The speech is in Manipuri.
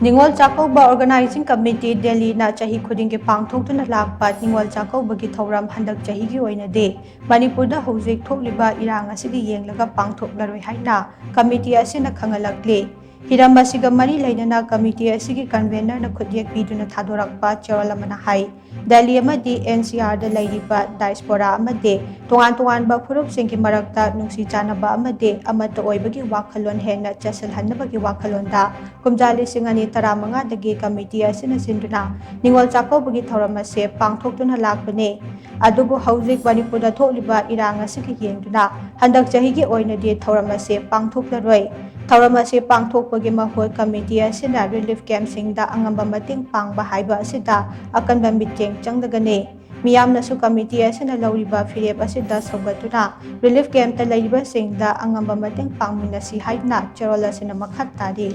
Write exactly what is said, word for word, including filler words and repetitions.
ꯅꯤꯉꯣꯜ ꯆꯥꯛꯀꯧꯕ ꯑꯣꯔꯒꯅꯥꯏꯖꯤꯡ ꯀꯃꯤꯇꯤ ꯗꯦꯜꯂꯤꯅ ꯆꯍꯤ ꯈꯨꯗꯤꯡꯒꯤ ꯄꯥꯡꯊꯣꯛꯇꯨꯅ ꯂꯥꯛꯄ ꯅꯤꯉꯣꯜ ꯆꯥꯛꯀꯧꯕꯒꯤ ꯊꯧꯔꯝ ꯍꯟꯗꯛ ꯆꯍꯤꯒꯤ ꯑꯣꯏꯅꯗꯤ ꯃꯅꯤꯄꯨꯔꯗ ꯍꯧꯖꯤꯛ ꯊꯣꯛꯂꯤꯕ ꯏꯔꯥꯡ ꯑꯁꯤꯒꯤ ꯌꯦꯡꯂꯒ ꯄꯥꯡꯊꯣꯛꯂꯔꯣꯏ ꯍꯥꯏꯅ ꯀꯃꯤꯇꯤ ꯑꯁꯤꯅ ꯈꯪꯍꯜꯂꯛꯂꯤ꯫ ꯍꯤꯔꯝ ꯑꯁꯤꯒ ꯃꯔꯤ ꯂꯩꯅꯅ ꯀꯃꯤꯇꯤ ꯑꯁꯤꯒꯤ ꯀꯟꯚꯦꯅꯔꯅ ꯈꯨꯠꯌꯦꯛ ꯄꯤꯗꯨꯅ ꯊꯥꯗꯣꯔꯛꯄ ꯆꯦꯔꯣꯜ ꯑꯃꯅ ꯍꯥꯏ, ꯗꯦꯜꯂꯤ ꯑꯃꯗꯤ ꯑꯦꯟ ꯁꯤ ꯑꯥꯔꯗ ꯂꯩꯔꯤꯕ ꯗꯥꯏꯁꯄꯣꯔꯥ ꯑꯃꯗꯤ ꯇꯣꯉꯥꯟ ꯇꯣꯉꯥꯟꯕ ꯐꯨꯔꯨꯞꯁꯤꯡꯒꯤ ꯃꯔꯛꯇ ꯅꯨꯡꯁꯤ ꯆꯥꯟꯅꯕ ꯑꯃꯗꯤ ꯑꯃꯠꯇ ꯑꯣꯏꯕꯒꯤ ꯋꯥꯈꯜꯂꯣꯟ ꯍꯦꯟꯅ ꯆꯦꯠꯁꯤꯜꯍꯟꯅꯕꯒꯤ ꯋꯥꯈꯜꯂꯣꯟꯗ ꯀꯨꯝꯖꯥ ꯂꯤꯁꯤꯡ ꯑꯅꯤ ꯇꯔꯥꯃꯉꯥꯗꯒꯤ ꯀꯃꯤꯇꯤ ꯑꯁꯤꯅ ꯁꯤꯟꯗꯨꯅ ꯅꯤꯉꯣꯜ ꯆꯥꯛꯀꯧꯕꯒꯤ ꯊꯧꯔꯝ ꯑꯁꯦ ꯄꯥꯡꯊꯣꯛꯇꯨꯅ ꯂꯥꯛꯄꯅꯤ꯫ ꯑꯗꯨꯕꯨ ꯍꯧꯖꯤꯛ ꯃꯅꯤꯄꯨꯔꯗ ꯊꯣꯛꯂꯤꯕ ꯏꯔꯥꯡ ꯑꯁꯤꯒꯤ ꯌꯦꯡꯗꯨꯅ ꯍꯟꯗꯛ ꯆꯍꯤꯒꯤ ꯑꯣꯏꯅꯗꯤ ꯊꯧꯔꯝ ꯑꯁꯤ ꯄꯥꯡꯊꯣꯛꯂꯔꯣꯏ꯫ ꯊꯧꯔꯝ ꯑꯁꯤ ꯄꯥꯡꯊꯣꯛꯄꯒꯤ ꯃꯍꯨꯠ ꯀꯃꯤꯇꯤ ꯑꯁꯤꯅ ꯔꯤꯂꯤꯐ ꯀꯦꯝꯞꯁꯤꯡꯗ ꯑꯉꯝꯕ ꯃꯇꯦꯡ ꯄꯥꯡꯕ ꯍꯥꯏꯕ ꯑꯁꯤꯗ ꯑꯀꯟꯕ ꯃꯤꯠꯌꯦꯡ ꯆꯪꯂꯒꯅꯤ꯫ ꯃꯤꯌꯥꯝꯅꯁꯨ ꯀꯃꯤꯇꯤ ꯑꯁꯤꯅ ꯂꯧꯔꯤꯕ ꯐꯤꯔꯦꯞ ꯑꯁꯤꯗ ꯁꯧꯒꯠꯇꯨꯅ ꯔꯤꯂꯤꯐ ꯀꯦꯝꯞꯇ ꯂꯩꯔꯤꯕꯁꯤꯡꯗ ꯑꯉꯝꯕ ꯃꯇꯦꯡ ꯄꯥꯡꯃꯤꯟꯅꯁꯤ ꯍꯥꯏꯗꯨꯅ ꯆꯦꯔꯣꯜ ꯑꯁꯤꯅ ꯃꯈꯥ ꯇꯥꯔꯤ꯫